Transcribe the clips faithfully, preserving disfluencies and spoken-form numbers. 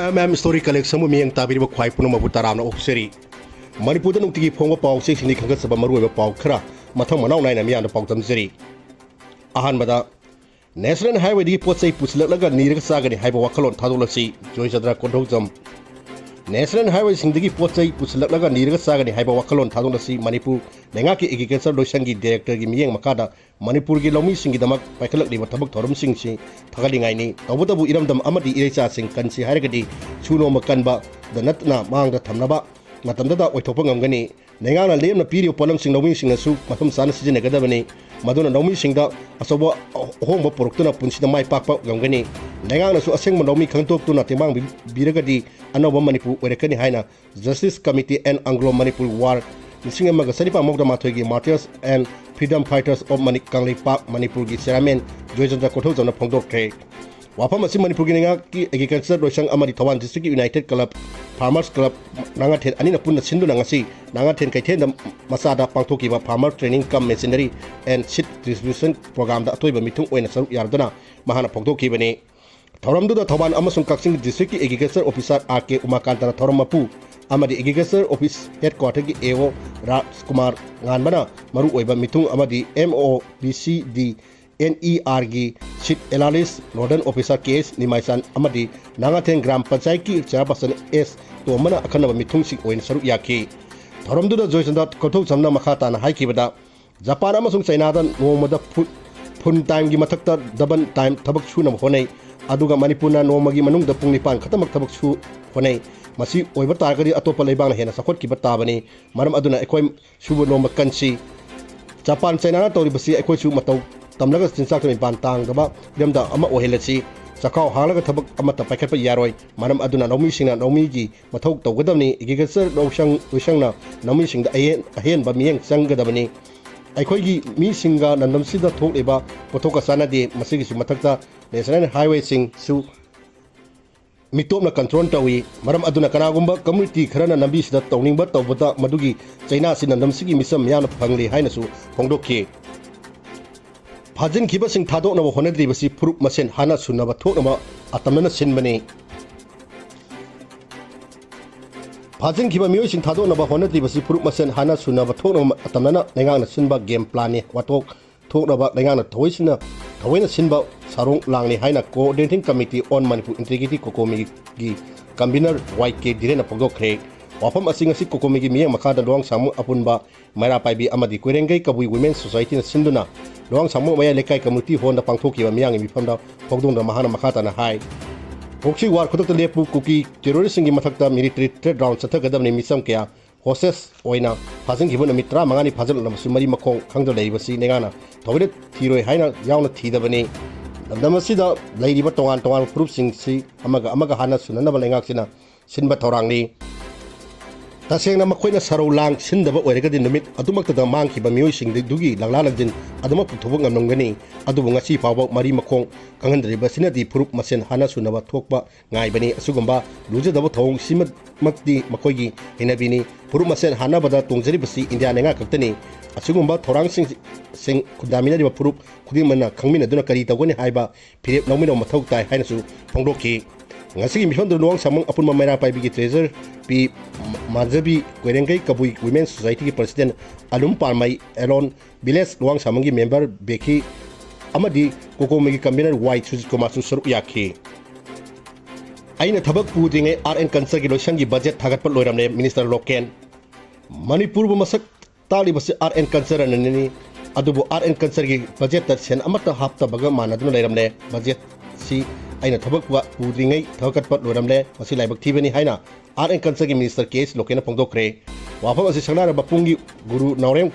M M story ꯀꯂꯦꯛꯁꯟꯕꯨ ꯃꯤꯠꯌꯦꯡ ꯇꯥꯕꯤꯔꯤꯕ ꯈ꯭ꯋꯥꯏ ꯄꯨꯝꯅꯃꯛꯄꯨ ꯇꯔꯥꯝꯅ ꯑꯣꯛꯆꯔꯤ꯫ ꯃꯅꯤꯄꯨꯔꯗ ꯅꯨꯡꯇꯤꯒꯤ ꯐꯣꯡꯕ ꯄꯥꯎ ꯆꯦꯁꯤꯡꯗꯒꯤ ꯈꯟꯒꯠꯆꯕ ꯃꯔꯨꯑꯣꯏꯕ ꯄꯥꯎ ꯈꯔ ꯃꯊꯪ ꯃꯅꯥꯎ ꯅꯥꯏꯅ ꯃꯤꯌꯥꯝꯗ ꯄꯥꯎꯗꯝꯖꯔꯤ꯫ ꯑꯍꯥꯟꯕꯗ, ꯅꯦꯁꯅꯦꯜ ꯍꯥꯏꯋꯦꯗꯒꯤ ꯄꯣꯠ ꯆꯩ ꯄꯨꯁꯤꯜꯂꯛꯂꯒ ꯅꯤꯔꯒ ꯆꯥꯒꯅꯤ ꯍꯥꯏꯕ ꯋꯥꯈꯜꯂꯣꯟ ꯊꯥꯗꯣꯛꯂꯁꯤ, ꯖꯣꯏꯆꯟꯗ꯭ꯔ ꯀꯣꯟꯊꯧꯖꯝ꯫ ꯅꯦꯁꯅꯦꯜ ꯍꯥꯏꯋꯦꯁꯤꯡꯗꯒꯤ ꯄꯣꯠ ꯆꯩ ꯄꯨꯁꯤꯜꯂꯛꯂꯒ ꯅꯤꯔꯒ ꯆꯥꯒꯅꯤ ꯍꯥꯏꯕ ꯋꯥꯈꯜꯂꯣꯟ ꯊꯥꯗꯣꯛꯂꯁꯤ, ꯃꯅꯤꯄꯨꯔ ꯂꯩꯉꯥꯛꯀꯤ ꯑꯦꯒ꯭ꯔꯤꯀꯜꯆꯔ ꯂꯣꯏꯁꯪꯒꯤ ꯗꯥꯏꯔꯦꯛꯇꯔꯒꯤ ꯃꯤꯠꯌꯦꯡ ꯃꯈꯥꯗ ꯃꯅꯤꯄꯨꯔꯒꯤ ꯂꯧꯃꯤꯁꯤꯡꯒꯤꯗꯃꯛ ꯄꯥꯏꯈꯠꯂꯛꯂꯤꯕ ꯊꯕꯛ ꯊꯧꯔꯝꯁꯤꯡꯁꯤ ꯊꯥꯒꯠꯂꯤꯉꯥꯏꯅꯤ꯫ ꯇꯧꯕꯇꯕꯨ ꯏꯔꯝꯗꯝ ꯑꯃꯗꯤ ꯏꯔꯩꯆꯥꯁꯤꯡ ꯀꯟꯁꯤ ꯍꯥꯏꯔꯒꯗꯤ ꯁꯨ ꯅꯣꯝꯕ ꯀꯟꯕꯗ ꯅꯠꯇꯅ ꯃꯥꯡꯗ ꯊꯝꯅꯕ ꯃꯇꯝꯗꯗ ꯑꯣꯏꯊꯣꯛꯄ ꯉꯝꯒꯅꯤ꯫ ꯂꯩꯉꯥꯛꯅ ꯂꯦꯝꯅ ꯄꯤꯔꯤꯕ ꯄꯣꯠꯂꯝꯁꯤꯡ ꯂꯧꯃꯤꯁꯤꯡꯅꯁꯨ ꯃꯐꯝ ꯆꯥꯅ ꯁꯤꯖꯤꯟꯅꯒꯗꯕꯅꯤ꯫ ꯃꯗꯨꯅ ꯂꯧꯃꯤꯁꯤꯡꯗ ꯑꯆꯧꯕ ꯑꯍꯣꯡꯕ ꯄꯨꯔꯛꯇꯨꯅ ꯄꯨꯟꯁꯤꯗ ꯃꯥꯏ ꯄꯥꯛꯄ ꯉꯝꯒꯅꯤ꯫ ꯂꯩꯉꯥꯛꯅꯁꯨ ꯑꯁꯦꯡꯕ ꯂꯧꯃꯤ ꯈꯪꯗꯣꯛꯇꯨꯅ ꯇꯦꯡꯕꯥꯡꯕꯤꯔꯒꯗꯤ ꯑꯅꯧꯕ ꯃꯅꯤꯄꯨꯔ ꯑꯣꯏꯔꯛꯀꯅꯤ ꯍꯥꯏꯅ Justice Committee and Anglo Manipur War, ꯂꯤꯁꯤꯡ ꯑꯃꯒ ꯆꯅꯤꯄꯥꯟ ꯃꯧꯗ꯭ꯔꯥ ꯃꯥꯊꯣꯏꯒꯤ Martyrs and Freedom Fighters of Mani-, Kangleipak ꯃꯅꯤꯄꯨꯔꯒꯤ ꯆꯤꯌꯥꯔꯃꯦꯟ ꯖꯣꯏꯆꯟꯗ꯭ꯔ ꯀꯣꯟꯊꯧꯖꯝꯅ ꯐꯣꯡꯗꯣꯛꯈ꯭ꯔꯦ꯫ ꯋꯥꯐꯝ ꯑꯁꯤ ꯃꯅꯤꯄꯨꯔꯒꯤ ꯂꯩꯉꯥꯛꯀꯤ ꯑꯦꯒ꯭ꯔꯤꯀꯜꯆꯔ ꯂꯣꯏꯁꯪ ꯑꯃꯗꯤ ꯊꯧꯕꯥꯜ ꯗꯤꯁꯇ꯭ꯔꯤꯛꯀꯤ ꯌꯨꯅꯥꯏꯇꯦꯗ ꯀ꯭ꯂꯕ, ꯐꯥꯔꯃꯔꯁ ꯀ꯭ꯂꯕ ꯅꯥꯉꯥꯊꯦꯟ ꯑꯅꯤꯅ ꯄꯨꯟꯅ ꯁꯤꯟꯗꯨꯅ ꯉꯁꯤ ꯅꯥꯉꯥꯊꯦꯟ ꯀꯩꯊꯦꯜꯗ ꯃꯆꯥꯗ ꯄꯥꯡꯊꯣꯛꯈꯤꯕ Farmer Training cum Machinery and Seed Distribution Programꯗ ꯑꯇꯣꯏꯕ ꯃꯤꯊꯨꯡ ꯑꯣꯏꯅ ꯁꯔꯨꯛ ꯌꯥꯔꯗꯨꯅ ꯃꯍꯥꯛꯅ ꯐꯣꯡꯗꯣꯛꯈꯤꯕꯅꯤ꯫ ꯊꯧꯔꯝꯗꯨꯗ ꯊꯧꯕꯥꯜ ꯑꯃꯁꯨꯡ ꯀꯛꯆꯤꯡ ꯗꯤꯁꯇ꯭ꯔꯤꯛꯀꯤ ꯑꯦꯒ꯭ꯔꯤꯀꯜꯆꯔ ꯑꯣꯐꯤꯁꯥꯔ ꯑꯥꯔ ꯀꯦ ꯎꯃꯥꯀꯥꯟꯇꯅ ꯊꯧꯔꯝ ꯃꯄꯨ ꯑꯃꯗꯤ ꯑꯦꯒ꯭ꯔꯤꯀꯜꯆꯔ ꯑꯣꯐꯤꯁ ꯍꯦꯗꯀ꯭ꯋꯥꯇꯔꯒꯤ ꯑꯦ ꯑꯣ ꯔꯥꯖꯀꯨꯃꯥꯔ ꯉꯥꯟꯕꯅ ꯃꯔꯨꯑꯣꯏꯕ ꯃꯤꯊꯨꯡ ꯑꯃꯗꯤ M O B C D N E ꯑꯥꯔꯒꯤ seat analysis nodal officer K S Nimaichan ꯑꯃꯗꯤ ꯅꯥꯉꯥꯊꯦꯟ ꯒ꯭ꯔꯥꯝ ꯄꯟꯆꯥꯌꯠꯀꯤ ꯆꯤꯌꯥꯔꯄꯔꯁꯟ ꯑꯦꯁ ꯇꯣꯝꯕꯅ ꯑꯈꯟꯅꯕ ꯃꯤꯊꯨꯡꯁꯤꯡ ꯑꯣꯏꯅ ꯁꯔꯨꯛ ꯌꯥꯈꯤ꯫ ꯊꯧꯔꯝꯗꯨꯗ ꯖꯣꯏꯆꯟꯗ꯭ꯔ ꯀꯣꯟꯊꯧꯖꯝꯅ ꯃꯈꯥ ꯇꯥꯅ ꯍꯥꯏꯈꯤꯕꯗ, ꯖꯄꯥꯟ ꯑꯃꯁꯨꯡ ꯆꯩꯅꯥꯗ ꯅꯣꯡꯃꯗ ꯐꯨ-, ꯐꯨꯜ ꯇꯥꯏꯝꯒꯤ ꯃꯊꯛꯇ ꯗꯕꯜ ꯇꯥꯏꯝ ꯊꯕꯛ ꯁꯨꯅꯕ ꯍꯣꯠꯅꯩ, ꯑꯗꯨꯒ ꯃꯅꯤꯄꯨꯔꯅ ꯅꯣꯡꯃꯒꯤ ꯃꯅꯨꯡꯗ ꯄꯨꯡ ꯅꯤꯄꯥꯟ ꯈꯛꯇꯃꯛ ꯊꯕꯛ ꯁꯨ ꯍꯣꯠꯅꯩ꯫ ꯃꯁꯤ ꯑꯣꯏꯕ ꯇꯥꯔꯒꯗꯤ ꯑꯇꯣꯞꯄ ꯂꯩꯕꯥꯛꯅ ꯍꯦꯟꯅ ꯆꯥꯎꯈꯠꯈꯤꯕ ꯇꯥꯕꯅꯤ꯫ ꯃꯔꯝ ꯑꯗꯨꯅ ꯑꯩꯈꯣꯏ ꯁꯨꯕ ꯅꯣꯝꯕ ꯀꯟꯁꯤ꯫ ꯖꯄꯥꯟ ꯆꯩꯅꯥꯅ ꯇꯧꯔꯤꯕꯁꯤ ꯑꯩꯈꯣꯏꯁꯨ ꯃꯇꯧ ꯇꯝꯂꯒ ꯆꯤꯟꯖꯥꯛꯇ ꯃꯤꯄꯥꯟ ꯇꯥꯡꯗꯕ ꯏꯔꯝꯗꯝ ꯑꯃ ꯑꯣꯏꯍꯜꯂꯁꯤ꯫ ꯆꯥꯛꯈꯥꯎ ꯍꯥꯡꯂꯒ ꯊꯕꯛ ꯑꯃꯠꯇ ꯄꯥꯏꯈꯠꯄ ꯌꯥꯔꯣꯏ꯫ ꯃꯔꯝ ꯑꯗꯨꯅ ꯂꯧꯃꯤꯁꯤꯡꯅ ꯂꯧꯃꯤꯒꯤ ꯃꯊꯧ ꯇꯧꯒꯗꯕꯅꯤ꯫ ꯑꯦꯒ꯭ꯔꯤꯀꯜꯆꯔ ꯂꯧꯁꯪ, ꯂꯣꯏꯁꯪꯅ ꯂꯧꯃꯤꯁꯤꯡꯗ ꯑꯍꯦꯟ-, ꯑꯍꯦꯟꯕ ꯃꯤꯠꯌꯦꯡ ꯆꯪꯒꯗꯕꯅꯤ꯫ ꯑꯩꯈꯣꯏꯒꯤ ꯃꯤꯁꯤꯡꯒ ꯂꯝꯗꯝꯁꯤꯗ ꯊꯣꯛꯂꯤꯕ ꯄꯣꯠꯊꯣꯛꯀ ꯆꯥꯟꯅꯗꯦ꯫ ꯃꯁꯤꯒꯤꯁꯨ ꯃꯊꯛꯇ ꯅꯦꯁꯅꯦꯜ ꯍꯥꯏꯋꯦꯁꯤꯡꯁꯨ ꯃꯤꯇꯣꯞꯅ ꯀꯟꯇ꯭ꯔꯣꯜ ꯇꯧꯏ꯫ ꯃꯔꯝ ꯑꯗꯨꯅ ꯀꯅꯥꯒꯨꯝꯕ ꯀꯝꯃꯨꯅꯤꯇꯤ ꯈꯔꯅ ꯂꯝꯕꯤꯁꯤꯗ ꯇꯧꯅꯤꯡꯕ ꯇꯧꯕꯗ ꯃꯗꯨꯒꯤ ꯆꯩꯅꯥꯁꯤ ꯂꯝꯗꯝꯁꯤꯒꯤ ꯃꯤꯆꯝ ꯃꯤꯌꯥꯝꯅ ꯐꯪꯂꯤ ꯍꯥꯏꯅꯁꯨ ꯐꯣꯡꯗꯣꯛꯈꯤ꯫ ꯐꯥꯖꯤꯟꯈꯤꯕꯁꯤꯡ ꯊꯥꯗꯣꯛꯅꯕ ꯍꯣꯠꯅꯗ꯭ꯔꯤꯕꯁꯤ ꯐꯨꯔꯨꯞ ꯃꯁꯦꯟ ꯍꯥꯟꯅ ꯁꯨꯅꯕ ꯊꯣꯛꯅꯕ ꯑꯇꯝꯅꯅ ꯁꯤꯟꯕꯅꯤ꯫ ꯐꯥꯖꯤꯟꯈꯤꯕ ꯃꯤꯑꯣꯏꯁꯤꯡ ꯊꯥꯗꯣꯛꯅꯕ ꯍꯣꯠꯅꯗ꯭ꯔꯤꯕꯁꯤ ꯐꯨꯔꯨꯞ ꯃꯁꯦꯟ ꯍꯥꯠꯅ ꯁꯨꯅꯕ ꯊꯣꯛꯅꯕ ꯃꯇꯝꯅꯅ ꯂꯩꯉꯥꯛꯅ ꯁꯤꯟꯕ ꯒꯦꯝ ꯄ꯭ꯂꯥꯟꯅꯤ꯫ ꯋꯥꯊꯣꯛ ꯊꯣꯛꯅꯕ ꯂꯩꯉꯥꯛꯅ ꯊꯑꯣꯏꯁꯤꯟꯅ ꯊꯑꯣꯏꯅ ꯁꯤꯟꯕ ꯁꯥꯔꯣꯡ ꯂꯥꯡꯅꯤ ꯍꯥꯏꯅ Coordinating Committee on Manipur Integrity, ꯀꯣꯀꯣꯃꯤꯒꯤ ꯀꯟꯚꯤꯅꯔ ꯋꯥꯏ ꯀꯦ ꯙꯤꯔꯦꯟꯅ ꯐꯣꯡꯗꯣꯛꯈ꯭ꯔꯦ꯫ ꯋꯥꯐꯝ ꯑꯁꯤ ꯉꯁꯤ ꯀꯣꯀꯣꯃꯤꯒꯤ ꯃꯤꯠꯌꯦꯡ ꯃꯈꯥꯗ ꯂꯨꯋꯥꯡꯁꯥꯡꯕꯝ ꯑꯄꯨꯟꯕ, ꯃꯩꯔꯥ ꯄꯥꯏꯕꯤ ꯑꯃꯗꯤ ꯀꯣꯏꯔꯦꯡꯒꯩ ꯀꯕꯨꯏ Women Societyꯅ ꯁꯤꯟꯗꯨꯅ ꯂꯨꯋꯥꯡꯁꯥꯡꯕꯝ ꯃꯌꯥꯏ ꯂꯩꯀꯥꯏ Community Hallꯗ ꯄꯥꯡꯊꯣꯛꯈꯤꯕ ꯃꯤꯌꯥꯝꯒꯤ ꯃꯤꯐꯝꯗ ꯐꯣꯡꯗꯣꯛꯅ ꯃꯍꯥꯛꯅ ꯃꯈꯥ ꯇꯥꯅ ꯍꯥꯏ, Proxy War ꯈꯨꯗꯛꯇ ꯂꯦꯞꯄꯨ, ꯀꯨꯀꯤ terroristꯁꯤꯡꯒꯤ ꯃꯊꯛꯇ military threat round ꯆꯠꯊꯒꯗꯕꯅꯤ, ꯃꯤꯆꯝ ꯀꯌꯥ hostage ꯑꯣꯏꯅ ꯐꯥꯖꯤꯟꯈꯤꯕ ꯅꯨꯃꯤꯠ ꯇꯔꯥꯃꯉꯥꯅꯤ ꯐꯥꯖꯤꯜꯂꯛꯂꯕꯁꯨ ꯃꯔꯤ ꯃꯈꯣꯡ ꯈꯪꯗ ꯂꯩꯔꯤꯕꯁꯤ ꯂꯩꯉꯥꯛꯅ ꯊꯑꯣꯏꯅ ꯊꯤꯔꯣꯏ ꯍꯥꯏꯅ ꯌꯥꯎꯅ ꯊꯤꯗꯕꯅꯤ꯫ ꯂꯝꯗꯝ ꯑꯁꯤꯗ ꯂꯩꯔꯤꯕ ꯇꯣꯉꯥꯟ ꯇꯣꯉꯥꯟꯕ ꯐꯨꯔꯨꯞꯁꯤꯡꯁꯤ ꯑꯃꯒ ꯑꯃꯒ ꯍꯥꯟꯅ ꯁꯨꯅꯅꯕ ꯂꯩꯉꯥꯛꯁꯤꯅ ꯁꯤꯟꯕ ꯊꯧꯔꯥꯡꯅꯤ꯫ ꯇꯁꯦꯡꯅ ꯃꯈꯣꯏꯅ ꯁꯔꯧ ꯂꯥꯡ ꯁꯤꯟꯗꯕ ꯑꯣꯏꯔꯒꯗꯤ ꯅꯨꯃꯤꯠ ꯑꯗꯨꯃꯛꯇꯗ ꯃꯥꯡꯈꯤꯕ ꯃꯤꯑꯣꯏꯁꯤꯡꯗꯨꯒꯤ ꯂꯪꯂꯥ ꯂꯪꯖꯤꯟ ꯑꯗꯨꯃꯛ ꯄꯨꯊꯣꯛꯄ ꯉꯝꯂꯝꯒꯅꯤ꯫ ꯑꯗꯨꯕꯨ ꯉꯁꯤ ꯐꯥꯎꯕ ꯃꯔꯤ ꯃꯈꯣꯡ ꯈꯪꯍꯟꯗ꯭ꯔꯤꯕꯁꯤꯅꯗꯤ ꯐꯨꯔꯨꯞ ꯃꯁꯦꯟ ꯍꯥꯟꯅ ꯁꯨꯅꯕ ꯊꯣꯛꯄ ꯉꯥꯏꯕꯅꯤ꯫ ꯑꯁꯤꯒꯨꯝꯕ ꯂꯨꯖꯗꯕ ꯊꯧꯑꯣꯡꯁꯤꯃꯛꯇꯤ ꯃꯈꯣꯏꯒꯤ ꯍꯩꯅꯕꯤꯅꯤ꯫ ꯐꯨꯔꯨꯞ ꯃꯁꯦꯟ ꯍꯥꯠꯅꯕꯗ ꯇꯣꯡꯖꯔꯤꯕꯁꯤ ꯏꯟꯗꯤꯌꯥ ꯂꯩꯉꯥꯛ ꯈꯛꯇꯅꯤ꯫ ꯑꯁꯤꯒꯨꯝꯕ ꯊꯧꯔꯥꯡꯁꯤꯡ ꯁꯤꯡ ꯈꯨꯟꯗꯥꯃꯤꯟꯅꯔꯤꯕ ꯐꯨꯔꯨꯞ ꯈꯨꯗꯤꯡꯃꯛꯅ ꯈꯪꯃꯤꯟꯅꯗꯨꯅ ꯀꯔꯤ ꯇꯧꯒꯅꯤ ꯍꯥꯏꯕ ꯐꯤꯔꯦꯞ ꯂꯧꯃꯤꯟꯅꯕ ꯃꯊꯧ ꯇꯥꯏ ꯍꯥꯏꯅꯁꯨ ꯐꯣꯡꯗꯣꯛꯈꯤ꯫ ꯉꯁꯤꯒꯤ ꯃꯤꯐꯝꯗꯨꯗ ꯂꯨꯋꯥꯡꯁꯥꯡꯕꯝ ꯑꯄꯨꯟꯕ ꯃꯩꯔꯥ ꯄꯥꯏꯕꯤꯒꯤ treasurer P Manjabi, Koirengei Kabui Women Societyꯒꯤ president ꯑꯂꯨꯝ ꯄꯥꯜꯃꯩ, ꯑꯦꯂꯣꯟ, village ꯂꯨꯋꯥꯡꯁꯥꯡꯕꯝꯒꯤ member ꯕꯦꯈꯤ ꯑꯃꯗꯤ ꯀꯣꯀꯣꯃꯤꯒꯤ convener ꯋꯥꯏ ꯁꯨꯖꯤꯠ ꯀꯨꯃꯥꯔꯁꯨ ꯁꯔꯨꯛ ꯌꯥꯈꯤ꯫ ꯑꯩꯅ ꯊꯕꯛ ꯄꯨꯗ꯭ꯔꯤꯉꯩ Art and Cultureꯒꯤ ꯂꯣꯏꯁꯪꯒꯤ budget ꯊꯥꯒꯠꯄ ꯂꯣꯏꯔꯝꯂꯦ, Minister ꯂꯣꯀꯦꯟ꯫ ꯃꯅꯤꯄꯨꯔꯕꯨ ꯃꯁꯛ ꯇꯥꯛꯂꯤꯕꯁꯤ Art and Cultureꯅꯅꯤ꯫ ꯑꯗꯨꯕꯨ Art and Cultureꯒꯤ budgetꯇ ꯁꯦꯟ ꯑꯃꯠꯇ ꯍꯥꯞꯇꯕꯒ ꯃꯥꯟꯅꯗꯨꯅ ꯂꯩꯔꯝꯂꯦ꯫ Budgetꯁꯤ ꯑꯩꯅ ꯊꯕꯛ ꯄꯨꯗ꯭ꯔꯤꯉꯩ ꯊꯥꯒꯠꯄ ꯂꯣꯏꯔꯝꯂꯦ꯫ ꯃꯁꯤ ꯂꯥꯏꯕꯛ ꯊꯤꯕꯅꯤ ꯍꯥꯏꯅ Art and Cultureꯒꯤ Minister ꯀꯦ ꯑꯦꯁ ꯂꯣꯀꯦꯟꯅ ꯐꯣꯡꯗꯣꯛꯈ꯭ꯔꯦ꯫ ꯋꯥꯐꯝ ꯑꯁꯤ ꯁꯛꯅꯥꯏꯔꯕ ꯄꯨꯡꯒꯤ ꯒꯨꯔꯨ ꯅꯥꯎꯔꯦꯝ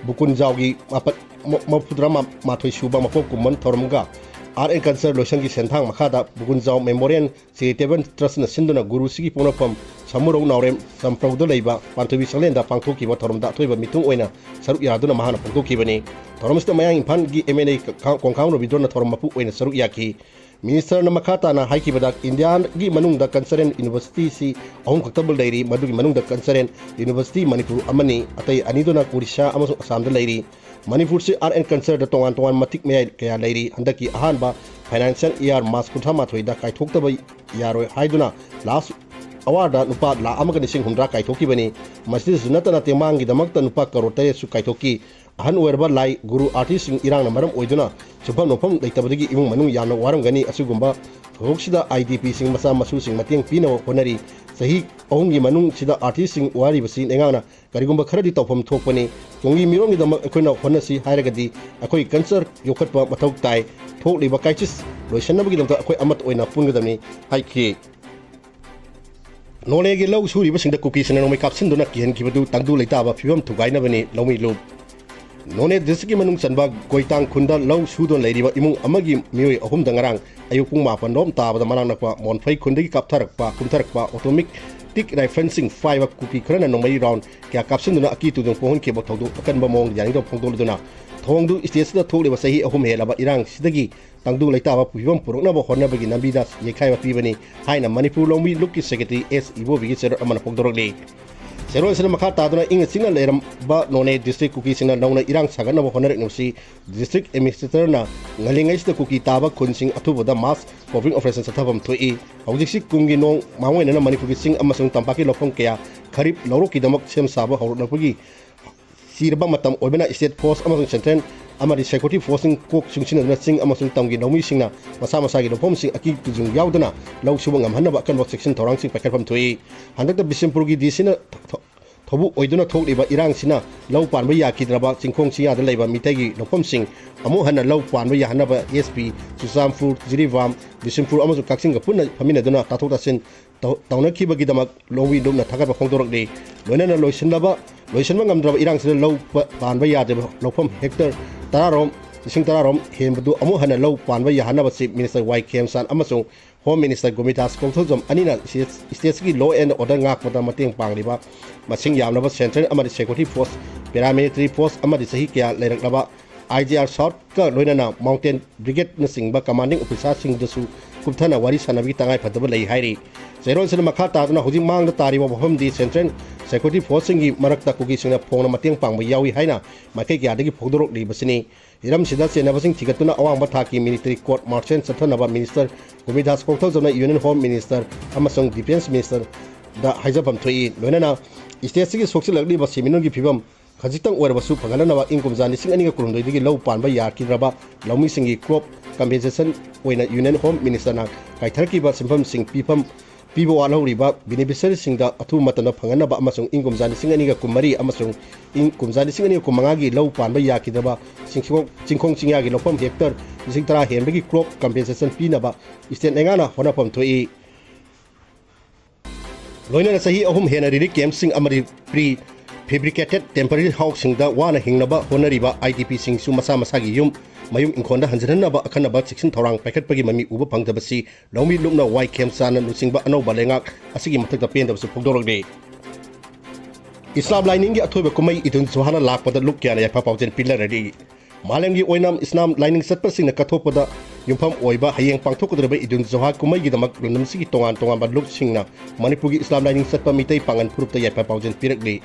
ꯕꯨꯀꯨꯟꯖꯥꯎꯒꯤ ꯃꯥꯄ-, ꯃ-, ꯃꯔꯤꯐꯨꯇꯔꯥ ꯃꯥꯊꯣꯏ ꯁꯨꯕ ꯃꯄꯣꯛ ꯀꯨꯝꯑꯣꯟ ꯊꯧꯔꯝꯒ Art and Culture ꯂꯣꯏꯁꯪꯒꯤ ꯁꯦꯟꯊꯥꯡ ꯃꯈꯥꯗ ꯕꯨꯀꯨꯟꯖꯥꯎ Memorial Charitable Trustꯅ ꯁꯤꯟꯗꯨꯅ ꯒꯨꯔꯨꯁꯤꯒꯤ ꯄꯣꯛꯅꯐꯝ ꯁꯃꯨꯔꯧ ꯅꯥꯎꯔꯦꯝ ꯆꯝꯄ꯭ꯔꯧꯗ ꯂꯩꯕ ꯄꯥꯟꯊꯣꯏꯕꯤ ꯁꯪꯂꯦꯟꯗ ꯄꯥꯡꯊꯣꯛꯈꯤꯕ ꯊꯧꯔꯝꯗ ꯑꯊꯣꯏꯕ ꯃꯤꯊꯨꯡ ꯑꯣꯏꯅ ꯁꯔꯨꯛ ꯌꯥꯗꯨꯅ ꯃꯍꯥꯛꯅ ꯐꯣꯡꯗꯣꯛꯈꯤꯕꯅꯤ꯫ ꯊꯧꯔꯝ ꯑꯁꯤꯗ ꯃꯌꯥꯡ ꯏꯝꯐꯥꯜꯒꯤ ꯑꯦꯝ ꯑꯦꯜ ꯑꯦ ꯀ-, ꯀꯣꯡꯈꯥꯡ ꯔꯕꯤꯟꯗ꯭ꯔꯣꯅ ꯊꯧꯔꯝ ꯃꯄꯨ ꯑꯣꯏꯅ ꯁꯔꯨꯛ ꯌꯥꯈꯤ꯫ Ministerꯅ ꯃꯈꯥ ꯇꯥꯅ ꯍꯥꯏꯈꯤꯕꯗ, ꯏꯟꯗꯤꯌꯥꯒꯤ ꯃꯅꯨꯡꯗ cultural universityꯁꯤ ꯑꯍꯨꯝ ꯈꯛꯇꯃꯛ ꯂꯩꯔꯤ, ꯃꯗꯨꯒꯤ ꯃꯅꯨꯡꯗ Cultural University ꯃꯅꯤꯄꯨꯔ ꯑꯃꯅꯤ, ꯑꯇꯩ ꯑꯅꯤꯗꯨꯅ ꯀꯣꯔꯤꯁꯥ ꯑꯃꯁꯨꯡ ꯑꯁꯥꯝꯗ ꯂꯩꯔꯤ꯫ ꯃꯅꯤꯄꯨꯔꯁꯤ Art and Cultureꯗ ꯇꯣꯉꯥꯟ ꯇꯣꯉꯥꯟꯕ ꯃꯇꯤꯛ ꯃꯌꯥꯏ ꯀꯌꯥ ꯂꯩꯔꯤ꯫ ꯍꯟꯗꯛꯀꯤ ꯑꯍꯥꯟꯕ financial year March ꯀꯨꯟꯊ꯭ꯔꯥ ꯃꯥꯊꯣꯏꯗ ꯀꯥꯏꯊꯣꯛꯇꯕ ꯌꯥꯔꯣꯏ ꯍꯥꯏꯗꯨꯅ last ꯑꯋꯥꯔꯗ ꯂꯨꯄꯥ ꯂꯥꯈ ꯑꯃꯒ ꯂꯤꯁꯤꯡ ꯍꯨꯝꯗ꯭ꯔꯥ ꯀꯥꯏꯊꯣꯛꯈꯤꯕꯅꯤ꯫ ꯃꯁꯤꯗꯁꯨ ꯅꯠꯇꯅ ꯇꯦꯡꯃꯥꯡꯒꯤꯗꯃꯛꯇ ꯂꯨꯄꯥ ꯀꯔꯣꯔ ꯇꯔꯦꯠꯁꯨ ꯀꯥꯏꯊꯣꯛꯈꯤ꯫ ꯑꯍꯟ ꯑꯣꯏꯔꯕ ꯂꯥꯏ ꯒꯨꯔꯨ ꯑꯥꯔꯇꯤꯁꯁꯤꯡ ꯏꯔꯥꯡꯅ ꯃꯔꯝ ꯑꯣꯏꯗꯨꯅ ꯁꯨꯡꯐꯝ ꯅꯣꯡꯐꯝ ꯂꯩꯇꯕꯗꯒꯤ ꯏꯃꯨꯡ ꯃꯅꯨꯡ ꯌꯥꯝꯅ ꯋꯥꯔꯝꯒꯅꯤ꯫ ꯑꯁꯤꯒꯨꯝꯕ ꯊꯧꯗꯣꯛꯁꯤꯗ ꯑꯥꯏ ꯗꯤ ꯄꯤꯁꯤꯡ ꯃꯆꯥ ꯃꯁꯨꯁꯤꯡ ꯃꯇꯦꯡ ꯄꯤꯅꯕ ꯍꯣꯠꯅꯔꯤ꯫ ꯆꯍꯤ ꯑꯍꯨꯝꯒꯤ ꯃꯅꯨꯡꯁꯤꯗ ꯑꯥꯔꯇꯤꯁꯁꯤꯡ ꯋꯥꯔꯤꯕꯁꯤ ꯂꯩꯉꯥꯛꯅ ꯀꯔꯤꯒꯨꯝꯕ ꯈꯔꯗꯤ ꯇꯧꯐꯝ ꯊꯣꯛꯄꯅꯤ꯫ ꯇꯨꯡꯒꯤ ꯃꯤꯔꯣꯜꯒꯤꯗꯃꯛ ꯑꯩꯈꯣꯏꯅ ꯍꯣꯠꯅꯁꯤ ꯍꯥꯏꯔꯒꯗꯤ ꯑꯩꯈꯣꯏ ꯀꯜꯆꯔ ꯌꯣꯛꯈꯠꯄ ꯃꯊꯧ ꯇꯥꯏ꯫ ꯊꯣꯛꯂꯤꯕ ꯀ꯭ꯔꯥꯏꯁꯤꯁ ꯂꯣꯏꯁꯤꯟꯅꯕꯒꯤꯗꯃꯛꯇ ꯑꯩꯈꯣꯏ ꯑꯃꯠꯇ ꯑꯣꯏꯅ ꯄꯨꯟꯒꯗꯕꯅꯤ ꯍꯥꯏꯈꯤ꯫ ꯅꯣꯅꯦꯒꯤ ꯂꯧ ꯁꯨꯔꯤꯕꯁꯤꯡꯗ ꯀꯨꯀꯤꯁꯤꯡꯅ ꯅꯣꯡꯃꯩ ꯀꯥꯞꯁꯤꯟꯗꯨꯅ ꯀꯤꯍꯟꯈꯤꯕꯗꯨ ꯇꯪꯗꯨ ꯂꯩꯇꯥꯕ ꯐꯤꯕꯝ ꯊꯨꯒꯥꯏꯅꯕꯅꯤ ꯂꯧꯃꯤ ꯂꯨꯞ꯫ ꯅꯣꯅꯦ ꯗꯤꯁꯇ꯭ꯔꯤꯛꯀꯤ ꯃꯅꯨꯡ ꯆꯟꯕ ꯒꯣꯏꯇꯥꯡ ꯈꯨꯟꯗ ꯂꯧ ꯁꯨꯗꯨꯅ ꯂꯩꯔꯤꯕ ꯏꯃꯨꯡ ꯑꯃꯒꯤ ꯃꯤꯑꯣꯏ ꯑꯍꯨꯝꯗ ꯉꯔꯥꯡ ꯑꯌꯨꯛ ꯄꯨꯡ ꯃꯥꯄꯟ ꯔꯣꯝ ꯇꯥꯕꯗ ꯃꯅꯥꯛ ꯅꯛꯄ ꯃꯣꯟꯐꯩ ꯈꯨꯟꯗꯒꯤ ꯀꯥꯞꯊꯔꯛꯄ ꯀꯨꯝꯊꯔꯛꯄ ꯑꯣꯇꯣꯃꯦꯇꯤꯛ ꯔꯥꯏꯐꯜꯁꯤꯡ ꯄꯥꯏꯕ ꯀꯨꯀꯤ ꯈꯔꯅ ꯅꯣꯡꯃꯩ ꯔꯥꯎꯟ ꯀꯌꯥ ꯀꯥꯞꯁꯤꯟꯗꯨꯅ ꯑꯀꯤ ꯇꯨꯗꯨꯅ ꯄꯣꯛꯍꯟꯈꯤꯕ ꯊꯧꯗꯣꯛ ꯑꯀꯟꯕ ꯃꯑꯣꯡꯗ ꯌꯥꯅꯤꯡꯗꯕ ꯐꯣꯡꯗꯣꯛꯂꯗꯨꯅ ꯊꯧꯑꯣꯡꯗꯨ ꯁ꯭ꯇꯦꯠꯁꯤꯗ ꯊꯣꯛꯂꯤꯕ ꯆꯍꯤ ꯑꯍꯨꯝ ꯍꯦꯜꯂꯕ ꯏꯔꯥꯡꯁꯤꯗꯒꯤ ꯇꯪꯗꯨ ꯂꯩꯇꯥꯕ ꯐꯤꯕꯝ ꯄꯨꯔꯛꯅꯕ ꯍꯣꯠꯅꯕꯒꯤ ꯂꯝꯕꯤꯗ ꯌꯩꯈꯥꯏꯕ ꯄꯤꯕꯅꯤ ꯍꯥꯏꯅ ꯃꯅꯤꯄꯨꯔ ꯂꯧꯃꯤ ꯂꯨꯞꯀꯤ ꯁꯦꯀ꯭ꯔꯦꯇꯔꯤ ꯑꯦꯁ ꯏꯕꯣꯕꯤꯒꯤ ꯆꯦꯔꯣꯜ ꯑꯃꯅ ꯐꯣꯡꯗꯣꯔꯛꯂꯤ꯫ ꯆꯦꯔꯣꯜ ꯑꯁꯤꯗ ꯃꯈꯥ ꯇꯥꯗꯨꯅ ꯏꯪꯅ ꯆꯤꯛꯅ ꯂꯩꯔꯝꯕ ꯅꯣꯅꯦ ꯗꯤꯁꯇ꯭ꯔꯤꯛ ꯀꯨꯀꯤꯁꯤꯡꯅ ꯅꯧꯅ ꯏꯔꯥꯡ ꯁꯥꯒꯠꯅꯕ ꯍꯣꯠꯅꯔꯛꯂꯤꯕꯁꯤ ꯗꯤꯁꯇ꯭ꯔꯤꯛ ꯑꯦꯗꯃꯤꯅꯤꯁꯇ꯭ꯔꯦꯇꯔꯅ ꯉꯜꯂꯤꯉꯩꯁꯤꯗ ꯀꯨꯀꯤ ꯇꯥꯕ ꯈꯨꯟꯁꯤꯡ ꯑꯊꯨꯕꯗ ꯃꯥꯁ ꯀꯣꯚꯤꯡ ꯑꯣꯄꯔꯦꯁꯟ ꯆꯠꯊꯐꯝ ꯊꯣꯛꯏ꯫ ꯍꯧꯖꯤꯛꯁꯤ ꯀꯨꯝꯒꯤ ꯅꯣꯡ ꯃꯥꯡꯑꯣꯏꯅꯅ ꯃꯅꯤꯄꯨꯔꯒꯤ ꯆꯤꯡ ꯑꯃꯁꯨꯡ ꯇꯝꯄꯥꯛꯀꯤ ꯂꯧꯐꯝ ꯀꯌꯥ ꯈꯔꯤꯞ ꯂꯧꯔꯣꯛꯀꯤꯗꯃꯛ ꯁꯦꯝ ꯁꯥꯕ ꯍꯧꯔꯛꯂꯛꯄꯒꯤ ꯆꯤꯔꯕ ꯃꯇꯝ ꯑꯣꯏꯕꯅ ꯁ꯭ꯇꯦꯠ ꯐꯣꯔꯁ ꯑꯃꯁꯨꯡ ꯁꯦꯟꯇ꯭ꯔꯦꯜ ꯑꯃꯗꯤ ꯁꯦꯀ꯭ꯌꯨꯔꯤꯇꯤ ꯐꯣꯔꯁꯁꯤꯡ ꯀꯣꯛ ꯆꯨꯡꯁꯤꯟꯅꯗꯨꯅ ꯆꯤꯡ ꯑꯃꯁꯨꯡ ꯇꯝꯒꯤ ꯂꯧꯃꯤꯁꯤꯡꯅ ꯃꯁꯥ ꯃꯁꯥꯒꯤ ꯂꯧꯐꯝꯁꯤꯡ ꯑꯀꯤ ꯇꯨꯖꯨꯡ ꯌꯥꯎꯗꯅ ꯂꯧ ꯁꯨꯕ ꯉꯝꯍꯟꯅꯕ ꯑꯀꯟꯕ ꯆꯦꯛꯁꯤꯟ ꯊꯧꯔꯥꯡꯁꯤꯡ ꯄꯥꯏꯈꯠꯐꯝ ꯊꯣꯛꯏ꯫ ꯍꯟꯗꯛꯇ ꯕꯤꯁꯦꯝꯄꯨꯔꯒꯤ ꯗꯤ ꯁꯤꯅ ꯊ-, ꯊ-, ꯊꯧꯕꯨ ꯑꯣꯏꯗꯨꯅ ꯊꯣꯛꯂꯤꯕ ꯏꯔꯥꯡꯁꯤꯅ ꯂꯧ ꯄꯥꯟꯕ ꯌꯥꯈꯤꯗ꯭ꯔꯕ ꯆꯤꯡꯈꯣꯡ ꯆꯤꯡꯌꯥꯗ ꯂꯩꯕ ꯃꯤꯇꯩꯒꯤ ꯂꯧꯐꯝꯁꯤꯡ ꯑꯃꯨꯛ ꯍꯟꯅ ꯂꯧ ꯄꯥꯟꯕ ꯌꯥꯍꯟꯅꯕ ꯑꯦꯁ ꯄꯤ, ꯆꯨꯔꯆꯥꯟꯄꯨꯔ, ꯖꯤꯔꯤꯕꯥꯝ, ꯕꯤꯁꯦꯝꯄꯨꯔ ꯑꯃꯁꯨꯡ ꯀꯛꯆꯤꯡꯒ ꯄꯨꯟꯅ ꯐꯝꯃꯤꯟꯅꯗꯨꯅ ꯇꯥꯊꯣꯛ ꯇꯥꯁꯤꯟ ꯇꯧ-, ꯇꯧꯅꯈꯤꯕꯒꯤꯗꯃꯛ ꯂꯧꯃꯤ ꯂꯨꯞꯅ ꯊꯥꯒꯠꯄ ꯐꯣꯡꯗꯣꯔꯛꯂꯤ꯫ ꯂꯣꯏꯅꯅ ꯂꯣꯏꯁꯤꯟꯅꯕ, ꯂꯣꯏꯁꯤꯟꯕ ꯉꯝꯗ꯭ꯔꯕ ꯏꯔꯥꯡꯁꯤꯗ ꯂꯧ ꯄ-, ꯄꯥꯟꯕ ꯌꯥꯗ꯭ꯔꯕ ꯂꯧꯐꯝ ꯍꯦꯛꯇꯔ ꯇꯔꯥꯔꯣꯝ, ꯂꯤꯁꯤꯡ ꯇꯔꯥꯔꯣꯝ ꯍꯦꯟꯕꯗꯨ ꯑꯃꯨꯛ ꯍꯟꯅ ꯂꯧ ꯄꯥꯟꯕ ꯌꯥꯍꯟꯅꯕ ꯆꯤꯐ ꯃꯤꯅꯤꯁꯇꯔ ꯋꯥꯏ ꯈꯦꯝꯆꯥꯟ ꯑꯃꯁꯨꯡ ꯍꯣꯝ ꯃꯤꯅꯤꯁꯇꯔ ꯒꯣꯃꯤꯗꯥꯁ ꯀꯣꯡꯊꯧꯖꯝ ꯑꯅꯤꯅ ꯁ꯭ꯇꯦꯠ-, ꯁ꯭ꯇꯦꯠꯁꯤꯒꯤ ꯂꯣ ꯑꯦꯟ ꯑꯣꯔꯗꯔ ꯉꯥꯛꯄꯗ ꯃꯇꯦꯡ ꯄꯥꯡꯂꯤꯕ ꯃꯁꯤꯡ ꯌꯥꯝꯂꯕ ꯁꯦꯟꯇ꯭ꯔꯦꯜ ꯑꯃꯗꯤ ꯁꯦꯀ꯭ꯌꯨꯔꯤꯇꯤ ꯐꯣꯔꯁ, ꯄꯦꯔꯥꯃꯤꯂꯤꯇꯔꯤ ꯐꯣꯔꯁ ꯑꯃꯗꯤ ꯆꯍꯤ ꯀꯌꯥ ꯂꯩꯔꯛꯂꯕ ꯑꯥꯏ ꯖꯤ ꯑꯥꯔ ꯁꯥꯎꯠꯀ ꯂꯣꯏꯅꯅ ꯃꯥꯎꯟꯇꯦꯟ ꯕ꯭ꯔꯤꯒꯦꯗꯅꯆꯤꯡꯕ ꯀꯃꯥꯟꯗꯤꯡ ꯑꯣꯐꯤꯁꯥꯔꯁꯤꯡꯗꯁꯨ ꯀꯨꯞꯊꯅ ꯋꯥꯔꯤ ꯁꯥꯟꯅꯕꯒꯤ ꯇꯉꯥꯏꯐꯗꯕ ꯂꯩ ꯍꯥꯏꯔꯤ꯫ ꯆꯦꯔꯣꯜꯁꯤꯅ ꯃꯈꯥ ꯇꯥꯗꯨꯅ ꯍꯧꯖꯤꯛ ꯃꯥꯡꯗ ꯇꯥꯔꯤꯕ ꯋꯥꯐꯝꯗꯤ ꯁꯦꯟꯇ꯭ꯔꯦꯜ ꯁꯦꯀ꯭ꯌꯨꯔꯤꯇꯤ ꯐꯣꯔꯁꯁꯤꯡꯒꯤ ꯃꯔꯛꯇ ꯀꯨꯀꯤꯁꯤꯡꯅ ꯐꯣꯡꯅ ꯃꯇꯦꯡ ꯄꯥꯡꯕ ꯌꯥꯎꯏ ꯍꯥꯏꯅ ꯃꯥꯏꯀꯩ ꯀꯌꯥꯗꯒꯤ ꯐꯣꯡꯗꯣꯔꯛꯂꯤꯕꯁꯤꯅꯤ꯫ ꯍꯤꯔꯝꯁꯤꯗ ꯆꯦꯟꯅꯕꯁꯤꯡ ꯊꯤꯒꯠꯇꯨꯅ ꯑꯋꯥꯡꯕ ꯊꯥꯛꯀꯤ ꯃꯤꯂꯤꯇꯔꯤ ꯀꯣꯔꯠ ꯃꯥꯔꯁꯦꯜ ꯆꯠꯊꯅꯕ ꯃꯤꯅꯤꯁꯇꯔ ꯒꯣꯕꯤꯟꯗꯥꯁ ꯀꯣꯡꯊꯧꯖꯝꯅ ꯌꯨꯅꯤꯌꯟ ꯍꯣꯝ ꯃꯤꯅꯤꯁꯇꯔ ꯑꯃꯁꯨꯡ ꯗꯤꯐꯦꯟꯁ ꯃꯤꯅꯤꯁꯇꯔꯗ ꯍꯥꯏꯖꯐꯝ ꯊꯣꯛꯏ꯫ ꯂꯣꯏꯅꯅ ꯁ꯭ꯇꯦꯠꯁꯤꯒꯤ ꯁꯣꯛꯆꯤꯜꯂꯛꯂꯤꯕ ꯁꯦꯟꯃꯤꯠꯂꯣꯟꯒꯤ ꯐꯤꯕꯝ ꯈꯖꯤꯛꯇꯪ ꯑꯣꯏꯔꯕꯁꯨ ꯐꯒꯠꯅꯅꯕ ꯏꯪ ꯀꯨꯝꯖꯥ ꯂꯤꯁꯤꯡ ꯑꯅꯤꯒ ꯀꯨꯟꯍꯨꯝꯗꯣꯏꯗꯒꯤ ꯂꯧ ꯄꯥꯟꯕ ꯌꯥꯈꯤꯗ꯭ꯔꯕ ꯂꯧꯃꯤꯁꯤꯡꯒꯤ ꯀ꯭ꯔꯣꯞ ꯀꯝꯄꯦꯟꯁꯦꯁꯟ ꯑꯣꯏꯅ ꯌꯨꯅꯤꯌꯟ ꯍꯣꯝ ꯃꯤꯅꯤꯁꯇꯔꯅ ꯀꯥꯏꯊꯔꯛꯈꯤꯕ ꯁꯦꯟꯐꯝꯁꯤꯡ ꯄꯤꯐꯝ ꯄꯤꯕ ꯋꯥꯠꯍꯧꯔꯤꯕ ꯕꯦꯅꯤꯐꯤꯁꯔꯤꯁꯤꯡꯗ ꯑꯊꯨꯕ ꯃꯇꯝꯗ ꯐꯪꯍꯟꯅꯕ ꯑꯃꯁꯨꯡ ꯏꯪ ꯀꯨꯝꯖꯥ ꯂꯤꯁꯤꯡ ꯑꯅꯤꯒ ꯀꯨꯟꯃꯔꯤ ꯑꯃꯁꯨꯡ ꯏꯪ ꯀꯨꯝꯖꯥ ꯂꯤꯁꯤꯡ ꯑꯅꯤꯒ ꯀꯨꯟꯃꯉꯥꯒꯤ ꯂꯧ ꯄꯥꯟꯕ ꯌꯥꯈꯤꯗ꯭ꯔꯕ ꯆꯤꯡꯈꯣꯡ ꯆꯤꯡꯈꯣꯡ ꯆꯤꯡꯌꯥꯒꯤ ꯂꯧꯐꯝ ꯍꯦꯛꯇꯔ ꯂꯤꯁꯤꯡ ꯇꯔꯥ ꯍꯦꯟꯕꯒꯤ ꯀ꯭ꯔꯣꯞ ꯀꯝꯄꯦꯟꯁꯦꯁꯟ ꯄꯤꯅꯕ ꯁ꯭ꯇꯦꯠ ꯂꯩꯉꯥꯛꯅ ꯍꯣꯠꯅꯐꯝ ꯊꯣꯛꯏ꯫ ꯂꯣꯏꯅꯅ ꯆꯍꯤ ꯑꯍꯨꯝ ꯍꯦꯟꯅ ꯔꯤꯂꯤꯐ ꯀꯦꯝꯞꯁꯤꯡ ꯑꯃꯗꯤ ꯄ꯭ꯔꯤ ꯐꯦꯕ꯭ꯔꯤꯀꯦꯇꯦꯗ ꯇꯦꯝꯄꯔꯦꯔꯤ ꯍꯥꯎꯁꯁꯤꯡꯗ ꯋꯥꯅ ꯍꯤꯡꯅꯕ ꯍꯣꯠꯅꯔꯤꯕ ꯑꯥꯏ ꯗꯤ ꯄꯤꯁꯤꯡꯁꯨ ꯃꯁꯥ ꯃꯁꯥꯒꯤ ꯌꯨꯝ ꯃꯌꯨꯝ ꯏꯪꯈꯣꯜꯗ ꯍꯟꯖꯤꯟꯍꯟꯅꯕ ꯑꯈꯟꯅꯕ ꯆꯦꯛꯁꯤꯟ ꯊꯧꯔꯥꯡ ꯄꯥꯏꯈꯠꯄꯒꯤ ꯃꯃꯤ ꯎꯕ ꯐꯪꯗꯕꯁꯤ ꯂꯧꯃꯤ ꯂꯨꯞꯅ ꯋꯥꯏ ꯈꯦꯝꯆꯥꯟꯅ ꯂꯨꯆꯤꯡꯕ ꯑꯅꯧꯕ ꯂꯩꯉꯥꯛ ꯑꯁꯤꯒꯤ ꯃꯊꯛꯇ ꯄꯦꯟꯗꯕꯁꯨ ꯐꯣꯡꯗꯣꯔꯛꯂꯤ꯫ ꯏꯁꯂꯥꯝ ꯂꯥꯏꯅꯤꯡꯒꯤ ꯑꯊꯣꯏꯕ ꯀꯨꯝꯍꯩ ꯏꯗꯨꯜ ꯖꯨꯍꯥꯅ ꯂꯥꯛꯄꯗ ꯂꯨꯞ ꯀꯌꯥꯅ ꯌꯥꯏꯐ ꯄꯥꯎꯖꯦꯜ ꯄꯤꯅꯔꯔꯤ꯫ ꯃꯥꯂꯦꯝꯒꯤ ꯑꯣꯏꯅ ꯏꯁꯂꯥꯝ ꯂꯥꯏꯅꯤꯡ ꯆꯠꯄꯁꯤꯡꯅ ꯀꯠꯊꯣꯛꯄꯗ ꯌꯨꯝꯐꯝ ꯑꯣꯏꯕ ꯍꯌꯦꯡ ꯄꯥꯡꯊꯣꯛꯀꯗꯧꯔꯤꯕ ꯏꯗꯨꯜ ꯖꯨꯍꯥ ꯀꯨꯝꯍꯩꯒꯤꯗꯃꯛ ꯂꯝꯗꯝꯁꯤꯒꯤ ꯇꯣꯉꯥꯟ ꯇꯣꯉꯥꯟꯕ ꯂꯨꯞꯁꯤꯡꯅ ꯃꯅꯤꯄꯨꯔꯒꯤ ꯏꯁꯂꯥꯝ ꯂꯥꯏꯅꯤꯡ ꯆꯠꯄ ꯃꯤꯇꯩ ꯄꯥꯉꯜ ꯐꯨꯔꯨꯞꯇ ꯌꯥꯏꯐ ꯄꯥꯎꯖꯦꯜ ꯄꯤꯔꯛꯂꯤ꯫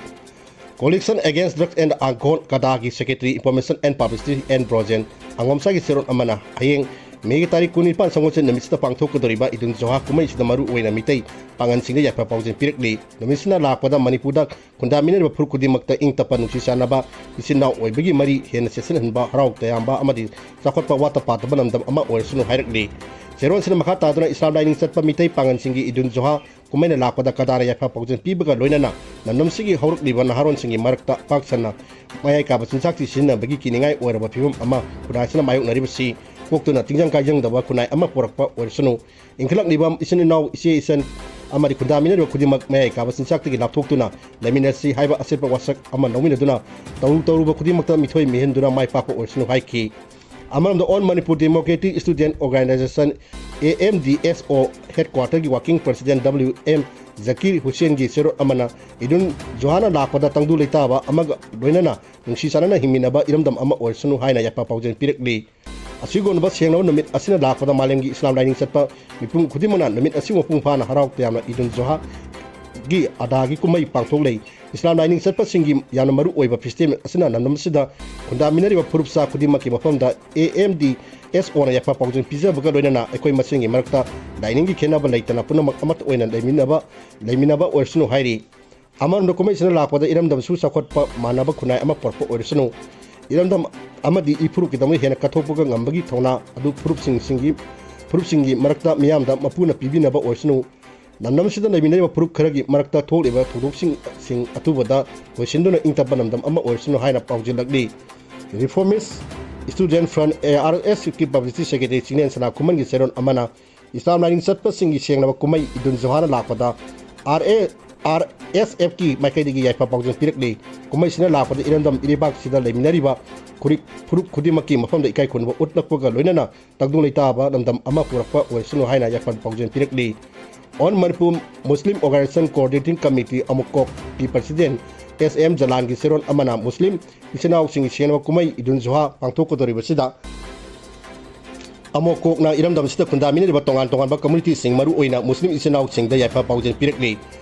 Coalition Against Drugs and Alcohol, ꯀꯗꯥꯒꯤ Secretary Information and Publicity N Brojen ꯑꯉꯣꯝꯁꯥꯒꯤ ꯆꯦꯔꯣꯜ ꯑꯃꯅ ꯍꯌꯦꯡ ꯃꯦꯒꯤ ꯇꯥꯔꯤꯛ ꯀꯨꯟꯅꯤꯄꯥꯟ ꯁꯒꯣꯜꯁꯦꯟ ꯅꯨꯃꯤꯠꯁꯤꯗ ꯄꯥꯡꯊꯣꯛꯀꯗꯧꯔꯤꯕ ꯏꯗꯨꯜ ꯖꯨꯍꯥ ꯀꯨꯝꯍꯩꯁꯤꯗ ꯃꯔꯨ ꯑꯣꯏꯅ ꯃꯤꯇꯩ ꯄꯥꯉꯜꯁꯤꯡꯗ ꯌꯥꯏꯐ ꯄꯥꯎꯖꯦꯜ ꯄꯤꯔꯛꯂꯤ꯫ ꯅꯨꯃꯤꯠꯁꯤꯅ ꯂꯥꯛꯄꯗ ꯃꯅꯤꯄꯨꯔꯗ ꯈꯨꯟꯗꯥꯃꯤꯟꯅꯔꯤꯕ ꯐꯨꯔꯨꯞ ꯈꯨꯗꯤꯡꯃꯛꯇ ꯏꯪ ꯇꯞꯄ, ꯅꯨꯡꯁꯤ ꯆꯥꯟꯅꯕ, ꯏꯆꯤꯟ ꯏꯅꯥꯎ ꯑꯣꯏꯕꯒꯤ ꯃꯔꯤ ꯍꯦꯟꯅ ꯆꯦꯠꯁꯤꯟꯍꯟꯕ, ꯍꯔꯥꯎ ꯇꯌꯥꯝꯕ ꯑꯃꯗꯤ ꯆꯥꯎꯈꯠꯄ ꯋꯥꯠꯇ ꯄꯥꯗꯕ ꯂꯝꯗꯝ ꯑꯃ ꯑꯣꯏꯔꯁꯅꯨ ꯍꯥꯏꯔꯛꯂꯤ꯫ ꯆꯦꯔꯣꯜꯁꯤꯅ ꯃꯈꯥ ꯇꯥꯗꯨꯅ ꯏꯁꯂꯥꯝ ꯂꯥꯏꯅꯤꯡ ꯆꯠꯄ ꯃꯤꯇꯩ ꯄꯥꯉꯜꯁꯤꯡꯒꯤ ꯏꯗꯨꯜ ꯖꯨꯍꯥ ꯀꯨꯝꯍꯩꯅ ꯂꯥꯛꯄꯗ ꯀꯗꯥꯅ ꯌꯥꯏꯐ ꯄꯥꯎꯖꯦꯜ ꯄꯤꯕꯒ ꯂꯣꯏꯅꯅ ꯂꯝꯗꯝꯁꯤꯒꯤ ꯍꯧꯔꯛꯂꯤꯕ ꯅꯍꯥꯔꯣꯟꯁꯤꯡꯒꯤ ꯃꯔꯛꯇ ꯄꯥꯛ ꯁꯟꯅ ꯃꯌꯥꯏ ꯀꯥꯕ ꯆꯤꯟꯖꯥꯛꯁꯤ ꯁꯤꯖꯤꯟꯅꯕꯒꯤ ꯀꯤꯅꯤꯡꯉꯥꯏ ꯑꯣꯏꯔꯕ ꯐꯤꯕꯝ ꯑꯃ ꯈꯨꯟꯅꯥꯏꯁꯤꯅ ꯃꯥꯌꯣꯛꯅꯔꯤꯕꯁꯤ ꯀꯣꯛꯇꯨꯅ ꯇꯤꯟꯖꯪ ꯀꯥꯏꯖꯪꯗꯕ ꯈꯨꯟꯅꯥꯏ ꯑꯃ ꯄꯨꯔꯛꯄ ꯑꯣꯏꯔꯁꯅꯨ꯫ ꯏꯟꯈꯠꯂꯛꯂꯤꯕ ꯏꯆꯤꯟ ꯏꯅꯥꯎ, ꯏꯆꯦ ꯏꯆꯟ ꯑꯃꯗꯤ ꯈꯨꯟꯗꯥꯃꯤꯟꯅꯔꯤꯕ ꯈꯨꯗꯤꯡꯃꯛ ꯃꯌꯥꯏ ꯀꯥꯕ ꯆꯤꯟꯖꯥꯛꯇꯒꯤ ꯂꯥꯞꯊꯣꯛꯇꯨꯅ ꯂꯩꯃꯤꯟꯅꯁꯤ ꯍꯥꯏꯕ ꯑꯆꯦꯠꯄ ꯋꯥꯁꯛ ꯑꯃ ꯂꯧꯃꯤꯟꯅꯗꯨꯅ ꯇꯧꯔꯨ ꯇꯧꯔꯨꯕ ꯈꯨꯗꯤꯡꯃꯛꯇ ꯃꯤꯊꯣꯏ ꯃꯤꯍꯦꯟꯗꯨꯅ ꯃꯥꯏ ꯄꯥꯛꯄ ꯑꯣꯏꯔꯁꯅꯨ ꯍꯥꯏꯈꯤ꯫ ꯑꯃꯔꯣꯝꯗ All Manipur Democratic Student Organization, A M D S O headquarter ꯒꯤ working president W M Zakir Hussain ꯒꯤ ꯆꯦꯔꯣꯜ ꯑꯃꯅ ꯏꯗꯨꯟ ꯖꯨꯍꯥꯅ ꯂꯥꯛꯄꯗ ꯇꯪꯗꯨ ꯂꯩꯇꯥꯕ ꯑꯃꯒ ꯂꯣꯏꯅꯅ ꯅꯨꯡꯁꯤ ꯆꯥꯟꯅꯅ ꯍꯤꯡꯃꯤꯟꯅꯕ ꯏꯔꯝꯗꯝ ꯑꯃ ꯑꯣꯏꯔꯁꯅꯨ ꯍꯥꯏꯅ ꯌꯥꯏꯐ ꯄꯥꯎꯖꯦꯜ ꯄꯤꯔꯛꯂꯤ꯫ ꯑꯁꯤꯒꯨꯝꯂꯕ ꯁꯦꯡꯂꯕ ꯅꯨꯃꯤꯠ ꯑꯁꯤꯅ ꯂꯥꯛꯄꯗ ꯃꯥꯂꯦꯝꯒꯤ ꯏꯁꯂꯥꯝ ꯂꯥꯏꯅꯤꯡ ꯆꯠꯄ ꯃꯤꯄꯨꯝ ꯈꯨꯗꯤꯡꯃꯛꯅ ꯅꯨꯃꯤꯠ ꯑꯁꯤꯕꯨ ꯃꯄꯨꯡ ꯐꯥꯅ ꯍꯔꯥꯎ ꯇꯌꯥꯝꯅ ꯏꯗꯨꯟ ꯖꯨꯍꯥꯒꯤ ꯑꯗꯥꯒꯤ ꯀꯨꯝꯍꯩ ꯄꯥꯡꯊꯣꯛꯂꯩ꯫ ꯏꯁꯂꯥꯝ ꯂꯥꯏꯅꯤꯡ ꯆꯠꯄꯁꯤꯡꯒꯤ ꯌꯥꯝꯅ ꯃꯔꯨ ꯑꯣꯏꯕ ꯐꯦꯁꯇꯤꯚꯦꯜ ꯑꯁꯤꯅ ꯂꯝꯗꯝ ꯑꯁꯤꯗ ꯈꯨꯟꯗꯥꯃꯤꯟꯅꯔꯤꯕ ꯐꯨꯔꯨꯞ ꯆꯥ ꯈꯨꯗꯤꯡꯃꯛꯀꯤ ꯃꯐꯝꯗ A M D S O ꯅ ꯌꯥꯏꯐ ꯄꯥꯎꯖꯦꯜ ꯄꯤꯖꯕꯒ ꯂꯣꯏꯅꯅ ꯑꯩꯈꯣꯏ ꯃꯁꯦꯟꯒꯤ ꯃꯔꯛꯇ ꯂꯥꯏꯅꯤꯡꯒꯤ ꯈꯦꯠꯅꯕ ꯂꯩꯇꯅ ꯄꯨꯝꯅꯃꯛ ꯑꯃꯠꯇ ꯑꯣꯏꯅ ꯂꯩꯃꯤꯟꯅꯕ, ꯂꯩꯃꯤꯟꯅꯕ ꯑꯣꯏꯔꯁꯅꯨ ꯍꯥꯏꯔꯤ꯫ ꯑꯃꯔꯣꯝꯗ ꯀꯨꯝꯍꯩꯁꯤꯅ ꯂꯥꯛꯄꯗ ꯏꯔꯝꯗꯝꯁꯨ ꯆꯥꯎꯈꯠꯄ ꯃꯥꯟꯅꯕ ꯈꯨꯟꯅꯥꯏ ꯑꯃ ꯄꯨꯔꯛꯄ ꯑꯣꯏꯔꯁꯅꯨ꯫ ꯏꯔꯝꯗꯝ ꯑꯃꯗꯤ ꯏꯐꯨꯔꯨꯞꯀꯤꯗꯃꯛ ꯍꯦꯟꯅ ꯀꯠꯊꯣꯛꯄꯒ ꯉꯝꯕꯒꯤ ꯊꯧꯅꯥ ꯑꯗꯨ ꯐꯨꯔꯨꯞꯁꯤꯡꯁꯤꯡꯒꯤ, ꯐꯨꯔꯨꯞꯁꯤꯡꯒꯤ ꯃꯔꯛꯇ ꯃꯤꯌꯥꯝꯗ ꯃꯄꯨꯅ ꯄꯤꯕꯤꯅꯕ ꯑꯣꯏꯔꯁꯅꯨ꯫ ꯂꯝꯗꯝ ꯑꯁꯤꯗ ꯂꯩꯃꯤꯟꯅꯔꯤꯕ ꯐꯨꯔꯨꯞ ꯈꯔꯒꯤ ꯃꯔꯛꯇ ꯊꯣꯛꯂꯤꯕ ꯊꯧꯗꯣꯛꯁꯤꯡ, ꯁꯤꯡ ꯑꯊꯨꯕꯗ ꯂꯣꯏꯁꯤꯟꯗꯨꯅ ꯏꯪ ꯇꯞꯄ ꯂꯝꯗꯝ ꯑꯃ ꯑꯣꯏꯔꯁꯅꯨ ꯍꯥꯏꯅ ꯄꯥꯎꯖꯦꯜꯂꯛꯂꯤ꯫ Reformist Student Front, A R S F ꯀꯤ publicity secretary ꯆꯤꯡꯂꯦꯟ ꯁꯅꯥꯈꯨꯃꯟꯒꯤ ꯆꯦꯔꯣꯜ ꯑꯃꯅ ꯏꯁꯂꯥꯝ ꯂꯥꯏꯅꯤꯡ ꯆꯠꯄꯁꯤꯡꯒꯤ ꯁꯦꯡꯂꯕ ꯀꯨꯝꯍꯩ ꯏꯗꯨꯟ ꯖꯨꯍꯥꯅ ꯂꯥꯛꯄꯗ R A, R S F ꯀꯤ ꯃꯥꯏꯀꯩꯗꯒꯤ ꯌꯥꯏꯐ ꯄꯥꯎꯖꯦꯜ ꯄꯤꯔꯛꯂꯤ꯫ ꯀꯨꯝꯍꯩꯁꯤꯅ ꯂꯥꯛꯄꯗ ꯏꯔꯝꯗꯝ ꯏꯔꯩꯕꯥꯛꯁꯤꯗ ꯂꯩꯃꯤꯟꯅꯔꯤꯕ ꯐꯨꯔꯤꯛ-, ꯐꯨꯔꯨꯞ ꯈꯨꯗꯤꯡꯃꯛꯀꯤ ꯃꯐꯝꯗ ꯏꯀꯥꯏ ꯈꯨꯝꯅꯕ ꯎꯠꯂꯛꯄꯒ ꯂꯣꯏꯅꯅ ꯇꯪꯗꯨ ꯂꯩꯇꯥꯕ ꯂꯝꯗꯝ ꯑꯃ ꯄꯨꯔꯛꯄ ꯑꯣꯏꯔꯁꯅꯨ ꯍꯥꯏꯅ ꯌꯥꯏꯐ ꯄꯥꯎꯖꯦꯜ ꯄꯤꯔꯛꯂꯤ꯫ All Manipur Muslim Organization Coordinating Committee, ꯑꯃꯣꯀꯣꯛꯀꯤ president S M ꯖꯂꯥꯟꯒꯤ ꯆꯦꯔꯣꯜ ꯑꯃꯅ ꯃꯨꯁꯂꯤꯝ ꯏꯆꯤꯟ ꯏꯅꯥꯎꯁꯤꯡꯒꯤ ꯁꯦꯡꯅꯕ ꯀꯨꯝꯍꯩ ꯏꯗꯨꯟ ꯖꯨꯍꯥ ꯄꯥꯡꯊꯣꯛꯀꯗꯧꯔꯤꯕꯁꯤꯗ ꯑꯃꯣꯀꯣꯛꯅ ꯏꯔꯝꯗꯝꯁꯤꯗ ꯈꯨꯟꯗꯥꯃꯤꯟꯅꯔꯤꯕ ꯇꯣꯉꯥꯟ ꯇꯣꯉꯥꯟꯕ community ꯁꯤꯡ, ꯃꯔꯨ ꯑꯣꯏꯅ ꯃꯨꯁꯂꯤꯝ ꯏꯆꯤꯟ ꯏꯅꯥꯎꯁꯤꯡꯗ ꯌꯥꯏꯐ ꯄꯥꯎꯖꯦꯜ ꯄꯤꯔꯛꯂꯤ꯫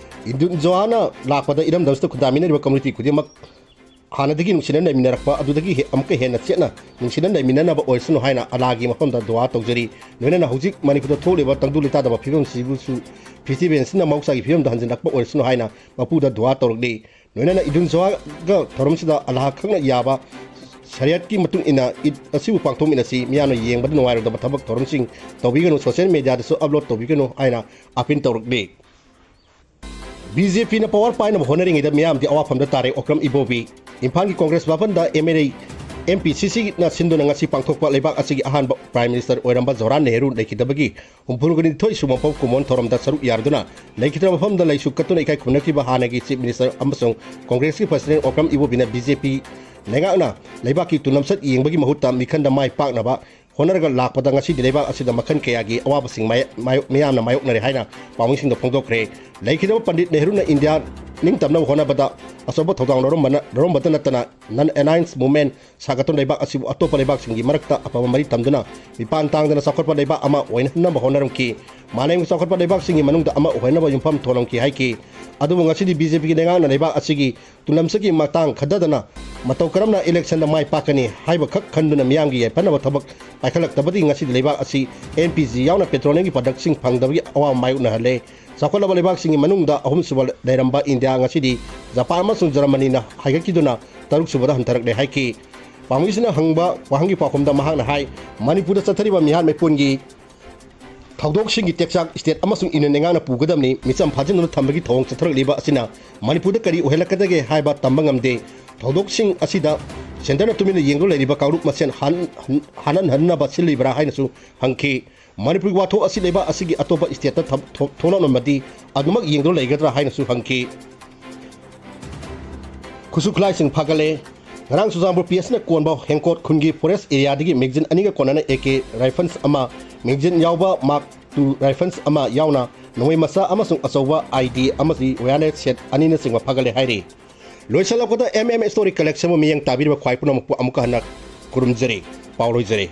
ꯏꯗꯨꯟ ꯖꯨꯍꯥꯅ ꯂꯥꯛꯄꯗ ꯏꯔꯝꯗꯝꯁꯤꯗ ꯈꯨꯟꯗꯥꯃꯤꯟꯅꯔꯤꯕ community ꯈꯨꯗꯤꯡꯃꯛ ꯍꯥꯟꯅꯗꯒꯤ ꯅꯨꯡꯁꯤꯅꯅ ꯂꯩꯃꯤꯟꯅꯔꯛꯄ ꯑꯗꯨꯗꯒꯤ ꯍꯦ-, ꯑꯃꯨꯛꯀ ꯍꯦꯟꯅ ꯆꯦꯠꯅ ꯅꯨꯡꯁꯤꯅꯅ ꯂꯩꯃꯤꯟꯅꯅꯕ ꯑꯣꯏꯔꯁꯅꯨ ꯍꯥꯏꯅ ꯑꯜꯂꯥꯒꯤ ꯃꯐꯝꯗ ꯗꯨꯋꯥ ꯇꯧꯖꯔꯤ꯫ ꯂꯣꯏꯅꯅ ꯍꯧꯖꯤꯛ ꯃꯅꯤꯄꯨꯔꯗ ꯊꯣꯛꯂꯤꯕ ꯇꯪꯗꯨ ꯂꯩꯇꯥꯗꯕ ꯐꯤꯕꯝꯁꯤꯕꯨꯁꯨ festival ꯑꯁꯤꯅ ꯃꯍꯧꯁꯥꯒꯤ ꯐꯤꯕꯝꯗ ꯍꯟꯖꯤꯜꯂꯛꯄ ꯑꯣꯏꯔꯁꯅꯨ ꯍꯥꯏꯅ ꯃꯄꯨꯗ ꯗꯨꯋꯥ ꯇꯧꯔꯛꯂꯤ꯫ ꯂꯣꯏꯅꯅ ꯏꯗꯨꯟ ꯖꯨꯍꯥꯒ ꯊꯧꯔꯝꯁꯤꯗ ꯑꯜꯂꯥꯍ ꯈꯛꯅ ꯌꯥꯕ ꯁꯔꯤꯌꯠꯀꯤ ꯃꯇꯨꯡ ꯏꯟꯅ ꯏꯗ ꯑꯁꯤꯕꯨ ꯄꯥꯡꯊꯣꯛꯃꯤꯟꯅꯁꯤ꯫ ꯃꯤꯌꯥꯝꯅ ꯌꯦꯡꯕꯗ ꯅꯨꯡꯉꯥꯏꯔꯣꯏꯗꯕ ꯊꯕꯛ ꯊꯧꯔꯝꯁꯤꯡ ꯇꯧꯕꯤꯒꯅꯨ, social media ꯗꯁꯨ upload ꯇꯧꯕꯤꯒꯅꯨ ꯍꯥꯏꯅ appeal ꯇꯧꯔꯛꯂꯤ꯫ B J P ꯅ power ꯄꯥꯏꯅꯕ ꯍꯣꯠꯅꯔꯤꯉꯩꯗ ꯃꯤꯌꯥꯝꯗꯤ ꯑꯋꯥꯐꯝꯗ ꯇꯥꯔꯦ, ꯑꯣꯀ꯭ꯔꯝ ꯏꯕꯣꯕꯤ꯫ ꯏꯝꯐꯥꯜꯒꯤ Congress ꯚꯕꯟꯗ M L A M P ꯁꯤ ꯁꯤꯅ ꯁꯤꯟꯗꯨꯅ ꯉꯁꯤ ꯄꯥꯡꯊꯣꯛꯄ ꯂꯩꯕꯥꯛ ꯑꯁꯤꯒꯤ ꯑꯍꯥꯟꯕ Prime Minister ꯑꯣꯏꯔꯝꯕ ꯖꯋꯥꯍꯔꯂꯥꯜ ꯅꯦꯍꯔꯨ ꯂꯩꯈꯤꯗꯕꯒꯤ ꯍꯨꯝꯐꯨꯒ ꯅꯤꯊꯣꯏ ꯁꯨꯕ ꯃꯄꯣꯛ ꯀꯨꯝꯑꯣꯟ ꯊꯧꯔꯝꯗ ꯁꯔꯨꯛ ꯌꯥꯔꯗꯨꯅ ꯂꯩꯈꯤꯗ꯭ꯔꯕ ꯃꯐꯝꯗ ꯂꯩꯁꯨ ꯀꯠꯇꯨꯅ ꯏꯀꯥꯏ ꯈꯨꯝꯅꯈꯤꯕ ꯍꯥꯟꯅꯒꯤ Chief Minister ꯑꯃꯁꯨꯡ ꯀꯣꯡꯒ꯭ꯔꯦꯁꯀꯤ President ꯑꯣꯀ꯭ꯔꯝ ꯏꯕꯣꯕꯤꯅ ꯕꯤ ꯖꯦ ꯄꯤ ꯂꯩꯉꯥꯛꯅ ꯂꯩꯕꯥꯛꯀꯤ ꯇꯨꯡꯂꯝꯆꯠ ꯌꯦꯡꯕꯒꯤ ꯃꯍꯨꯠꯇ ꯃꯤꯈꯟꯗ ꯃꯥꯏ ꯄꯥꯛꯅꯕ ꯍꯣꯠꯅꯔꯒ ꯂꯥꯛꯄꯗ ꯉꯁꯤꯗꯤ ꯂꯩꯕꯥꯛ ꯑꯁꯤꯗ ꯃꯈꯜ ꯀꯌꯥꯒꯤ ꯑꯋꯥꯕꯁꯤꯡ ꯃꯥꯌ-, ꯃꯥꯌꯣꯛ-, ꯃꯤꯌꯥꯝꯅ ꯃꯥꯌꯣꯛꯅꯔꯦ ꯍꯥꯏꯅ ꯄꯥꯎꯃꯤꯁꯤꯡꯗ ꯐꯣꯡꯗꯣꯛꯈ꯭ꯔꯦ꯫ ꯂꯩꯈꯤꯗꯕ ꯄꯟꯗꯤꯠ ꯅꯦꯍꯔꯨꯅ ꯏꯟꯗꯤꯌꯥ ꯅꯤꯡꯇꯝꯅꯕ ꯍꯣꯠꯅꯕꯗ ꯑꯆꯧꯕ ꯊꯧꯗꯥꯡ ꯂꯧꯔꯝꯕꯅ-, ꯂꯧꯔꯝꯕꯇ ꯅꯠꯇꯅ Non-Aligned Movement ꯁꯥꯒꯠꯇꯨꯅ ꯂꯩꯕꯥꯛ ꯑꯁꯤꯕꯨ ꯑꯇꯣꯞꯄ ꯂꯩꯕꯥꯛꯁꯤꯡꯒꯤ ꯃꯔꯛꯇ ꯑꯐꯕ ꯃꯔꯤ ꯊꯝꯗꯨꯅ ꯃꯤꯄꯥꯟ ꯇꯥꯡꯗꯅ ꯆꯥꯎꯈꯠꯄ ꯂꯩꯕꯥꯛ ꯑꯃ ꯑꯣꯏꯅꯅꯕ ꯍꯣꯠꯅꯔꯝꯈꯤ꯫ ꯃꯥꯂꯦꯝꯒꯤ ꯆꯥꯎꯈꯠꯄ ꯂꯩꯕꯥꯛꯁꯤꯡꯒꯤ ꯃꯅꯨꯡꯗ ꯑꯃ ꯑꯣꯏꯍꯟꯅꯕ ꯌꯨꯝꯐꯝ ꯊꯣꯟꯂꯝꯈꯤ ꯍꯥꯏꯈꯤ꯫ ꯑꯗꯨꯕꯨ ꯉꯁꯤꯗꯤ ꯕꯤ ꯖꯦ ꯄꯤꯒꯤ ꯂꯩꯉꯥꯛꯅ ꯂꯩꯕꯥꯛ ꯑꯁꯤꯒꯤ ꯇꯨꯡꯂꯝꯆꯠꯀꯤ ꯃꯇꯥꯡ ꯈꯟꯊꯗꯅ ꯃꯇꯧ ꯀꯔꯝꯅ election ꯗ ꯃꯥꯏ ꯄꯥꯛꯀꯅꯤ ꯍꯥꯏꯕꯈꯛ ꯈꯟꯗꯨꯅ ꯃꯤꯌꯥꯝꯒꯤ ꯌꯥꯏꯐꯅꯕ ꯊꯕꯛ ꯄꯥꯏꯈꯠꯂꯛꯇꯕꯗꯒꯤ ꯉꯁꯤꯗꯤ ꯂꯩꯕꯥꯛ ꯑꯁꯤ ꯑꯦꯟ ꯄꯤ ꯖꯤ ꯌꯥꯎꯅ petroleum ꯒꯤ product ꯁꯤꯡ ꯐꯪꯗꯕꯒꯤ ꯑꯋꯥꯕ ꯃꯥꯌꯣꯛꯅꯍꯜꯂꯦ꯫ ꯆꯥꯎꯈꯠꯂꯕ ꯂꯩꯕꯥꯛꯁꯤꯡꯒꯤ ꯃꯅꯨꯡꯗ ꯑꯍꯨꯝꯁꯨꯕ ꯂꯩꯔꯝꯕ ꯏꯟꯗꯤꯌꯥ ꯉꯁꯤꯗꯤ ꯖꯄꯥꯟ ꯑꯃꯁꯨꯡ ꯖꯔꯃꯅꯤꯅ ꯍꯥꯏꯒꯠꯈꯤꯗꯨꯅ ꯇꯔꯨꯛꯁꯨꯕꯗ ꯍꯟꯊꯔꯛꯂꯦ ꯍꯥꯏꯈꯤ꯫ ꯄꯥꯎꯃꯤꯁꯤꯅ ꯍꯪꯕ ꯋꯥꯍꯪꯒꯤ ꯄꯥꯎꯈꯨꯝꯗ ꯃꯍꯥꯛꯅ ꯍꯥꯏ, ꯃꯅꯤꯄꯨꯔꯗ ꯆꯠꯊꯔꯤꯕ ꯃꯤꯍꯥꯠ ꯃꯤꯄꯨꯟꯒꯤ ꯊꯧꯗꯣꯛꯁꯤꯡꯒꯤ ꯇꯦꯛꯆꯥꯛ state ꯑꯃꯁꯨꯡ union ꯂꯩꯉꯥꯛꯅ ꯄꯨꯒꯗꯕꯅꯤ꯫ ꯃꯤꯆꯝ ꯐꯥꯖꯤꯟꯗꯨꯅ ꯊꯝꯕꯒꯤ ꯊꯧꯑꯣꯡ ꯆꯠꯊꯔꯛꯂꯤꯕ ꯑꯁꯤꯅ ꯃꯅꯤꯄꯨꯔꯗ ꯀꯔꯤ ꯑꯣꯏꯍꯜꯂꯛꯀꯗꯒꯦ ꯍꯥꯏꯕ ꯇꯝꯕ ꯉꯝꯗꯦ꯫ ꯊꯧꯗꯣꯛꯁꯤꯡ ꯑꯁꯤꯗ centre ꯅ ꯇꯨꯃꯤꯟꯅ ꯌꯦꯡꯗꯨꯅ ꯂꯩꯔꯤꯕ ꯀꯥꯡꯂꯨꯞ ꯃꯁꯦꯟ ꯍꯟ-, ꯍꯟ-, ꯍꯟꯍꯟꯅꯕ ꯁꯤꯜꯂꯤꯕ꯭ꯔꯥ ꯍꯥꯏꯅꯁꯨ ꯍꯪꯈꯤ꯫ ꯃꯅꯤꯄꯨꯔꯒꯤ ꯋꯥꯊꯣꯛ ꯑꯁꯤ ꯂꯩꯕꯥꯛ ꯑꯁꯤꯒꯤ ꯑꯇꯣꯞꯄ state ꯇ ꯊꯝ-, ꯊꯣ-, ꯊꯣꯛꯂꯛꯂꯝꯃꯗꯤ ꯑꯗꯨꯃꯛ ꯌꯦꯡꯗꯨꯅ ꯂꯩꯒꯗ꯭ꯔꯥ ꯍꯥꯏꯅꯁꯨ ꯍꯪꯈꯤ꯫ ꯈꯨꯠꯁꯨ ꯈꯨꯠꯂꯥꯏꯁꯤꯡ ꯐꯥꯒꯠꯂꯦ꯫ ꯉꯔꯥꯡ ꯆꯨꯔꯆꯥꯟꯄꯨꯔ P S ꯅ ꯀꯣꯟꯕ ꯍꯦꯡꯀꯣꯠ ꯈꯨꯟꯒꯤ forest area ꯗꯒꯤ magazine ꯑꯅꯤꯒ ꯀꯣꯟꯅꯅ A K rifles ꯑꯃ, magazine ꯌꯥꯎꯕ Mark two rifles ꯑꯃ ꯌꯥꯎꯅ ꯅꯣꯡꯃꯩ ꯃꯆꯥ ꯑꯃꯁꯨꯡ ꯑꯆꯧꯕ I D ꯑꯃꯗꯤ wireless set ꯑꯅꯤꯅꯆꯤꯡꯕ ꯐꯥꯒꯠꯂꯦ ꯍꯥꯏꯔꯤ꯫ ꯂꯣꯏꯁꯤꯜꯂꯛꯄꯗ M M Story Collection ꯕꯨ ꯃꯤꯠꯌꯦꯡ ꯇꯥꯕꯤꯔꯤꯕ ꯈ꯭ꯋꯥꯏ ꯄꯨꯝꯅꯃꯛꯄꯨ ꯑꯃꯨꯛꯀ ꯍꯟꯅ ꯈꯨꯔꯨꯝꯖꯔꯤ꯫ ꯄꯥꯎ ꯂꯣꯏꯖꯔꯦ꯫